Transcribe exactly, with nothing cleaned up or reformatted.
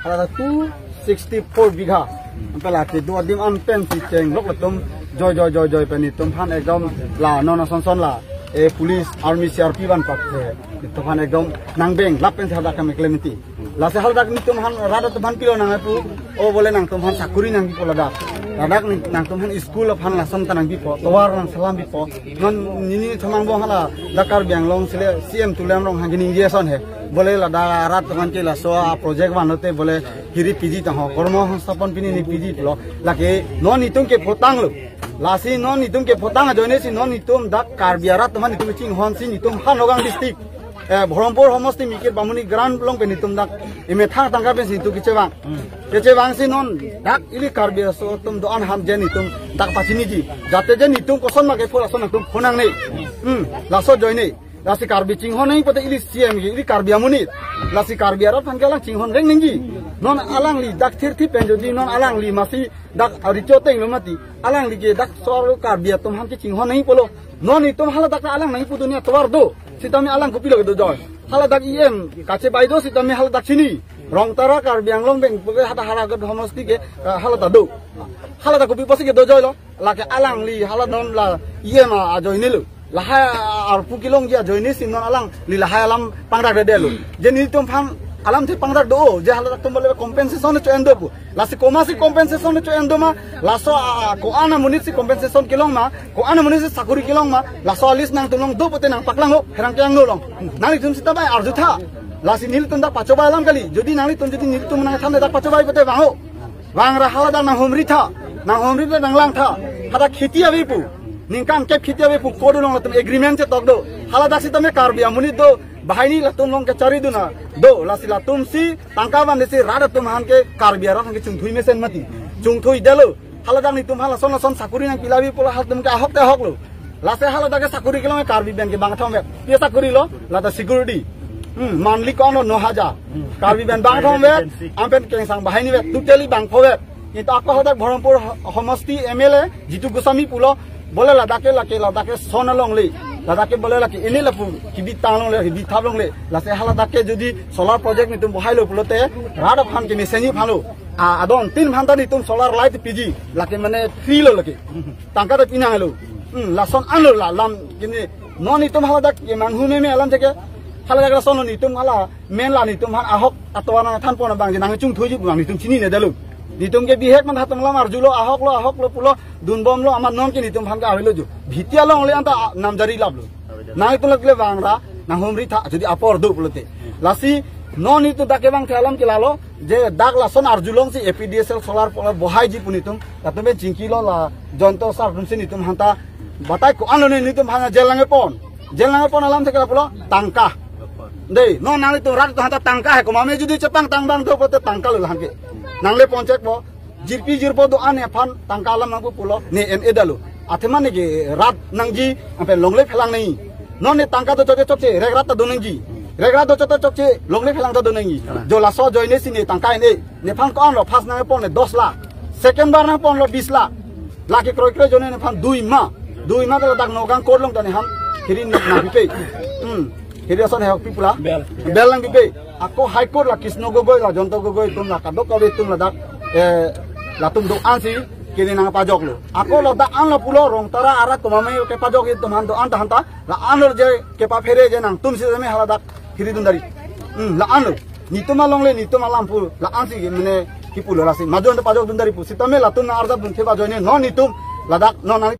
Hala two sixty four bigha. Anpela kedo adim an pensi chenglok latum joi joi joi joi pen netum aphan ekdom la non ason son la, eh, police, army, C R P van pak, eh, netum aphan ekdom nang beng lap pensi hadak kami klem iti. Lasi haladak netum aphan rat atum aphan pilo nangpu, o bole nangtum aphan sakuri nangpo ladak. Ladak ni nangtum aphan school aphan lason ta nangpipo, tovar nang salam pipo. Non nini thamang bong hala dak Karbi Anglong sile C M Tuliram Ronghang ningje ason he. Bole ladak rat atum aphan ke laso a project vanote bole hiri piji tang ho, kormo songsthapan pini ni piji pulo. Lake non netum ke photang lo. Lasi non netum ke photang ajoine si non netum dak Karbi arat atum aphan netum chinghon si netum Haflong district, eh, Bharampur homosti Mikir Bamuni Grant along pen netum dak emethang tangka pensi netum kechevang. Kechevang si non dak ili Karbi aso atum do-an aphan je netum dak pachiniji. Jate je netum koson ma kepho lason nangtum phonangne. Hmm, laso ajoine. Lasi Karbi chinghon nangji pote ili C M ke, ili Karbi amonit. Lasi Karbi arat aphan ke alang chinghon reng nangji. Non alangli dak thirthi pen jodi non alangli masi dak aricho teng lo mati. Alangli ke dak sor Karbi atum aphan ke chinghon nangji pulo. Non netum haladak alang nangji pu dunia tovar do. Sitame alang kopilo kedo joi. Haladak E M kachebai do sitame haladak chini. Rongtara Karbi Anglong beng puke hata haladak homosti ke, eh, haladak do. Haladak kopi pusi kedo joi lo. Lake alangli hala non la E M a ajoine lo. Lahai arpu kelongji ajoine si non alangli lahai alam pangdak dede lo. Je netum aphan alamthe pangdak do, je haladak atum bole compensation cho-en do pu. Lasi komatsi compensation cho-en do ma, laso a, a, ko-an amonit si compensation kelong ma, ko-an amonit si sakuri kelong ma, laso a list nangtum along do pote nangpaklang ho, pherangke angno along. Nanglitum sita bai arjutha. Lasi nelitum dak pachobai alam kali. Jodi nanglitum jodi nelitum nangthan dak pachobai pote vang ho. Vangra haladak nanghumritha, nanghumri le nanglang tha. Hadak kheti avepo. Ningkan kep kheti avepo, kodo along latum agreement chetok do. Haladak sitame Karbi amonit do, banghini latum along kachari dun a do. Lasi latum si tangka van si rat atum aphan ke Karbi arat aphan ke chungthui mesen mati. Chungthui detlo. Haladak netum aphan lason lason sakuri nangpi lavi pu la halatum ke ahok te ahok lo. Lasi haladak ke sakuri kelong Karbi pen ke bang thom vet. Pi sakuri lo, lata security. Hmm, monthly ko-an lo, no hajar. Karbi pen bang thom vet, anpen kengsang banghini vet, totally bangpho vet. Kintu ako haladak Bharampur ho-, homosti M L A, Jitu Goswami pulo, bole ladak ke lake, ladak ke son alongle. Ladak ke bole lake ini lapu, kibit tang longle, kibit thap longle. Lasi haladak ke jodi solar project netum bohai lo pulote, rat aphan ke mesenji aphan lo. A, adon tin aphan ta netum solar light piji, lake mane free lo lake. Tangka ta pinang lo. Hmm, lason an lo la, lam kini. Non netum haladak ke manghu meme alam theke. Haladak lason lo netum hala, men la netum aphan ahok atovar nangthan pon abang je nangchungthuiji abang netum chinine detlo. Netum ke bihek man hatum alam arjulo, ahok lo, ahok lo pulo, dunbomlo, amat non ke netum aphan ke avelo jo. Bhitia longle anta namjari laplo. Nangtum lake vangra, nanghumritha, jodi apor do pulote. Lasi, non netum dak kevangthe alam ke lalo, je dak lason arjulong si A P D S L solar power bohaiji pu netum, latum pen chingkilo la, jonto sar atum si netum aphan ta, batai ko-an lo ne netum aphan jail nangpon. Jail nangpon alam theke la pulo, tangka. Dei, non nanglitum rat atum aphan ta tangka he, komat me jodi chepangtang abang do pote tangka lo la hangke. Nangle pon chek po, jirpi jirpo do-an aphan tangka alam nangpu pulo, ne en-e detlo. Athema ne ke rat nangji, anpen longle phelang nangji. Non ne tangka do chote chokche, rek rat ta do nangji. Rek rat do chote chokche, longle phelang ta do nangji. Jo laso ajoine si ne tangka en-e. Nephan ko-an lo, first nangpon ne dos lakh. Second bar nangpon lo bis lakh. Lake kroi kroi ajoine nephan dui ma. Dui ma ta ladak Nagaon court along ta nephan hiri nangpipe. Hmm. Hiri ason he pi pu la. Bail. Bail nangpipe. Ako High Court la Krishna Gogoi la Jayanta Gogoi atum la kadokave atum ladak, eh, latum do-an si kini nangpajoklo. Ako ladak an lo pulo Rongtara arat komat me kepajokji atum aphan do-an ta han ta la an lo je kepaphere je nangtum sitame haladak hiri dun dari. Hmm, la an lo. Netum alongle netum alam pu la an si mane kipu lo lasi. Majon ta pajok dun dari pu sitame latum nang arjap dun theba ajoine non netum ladak non nang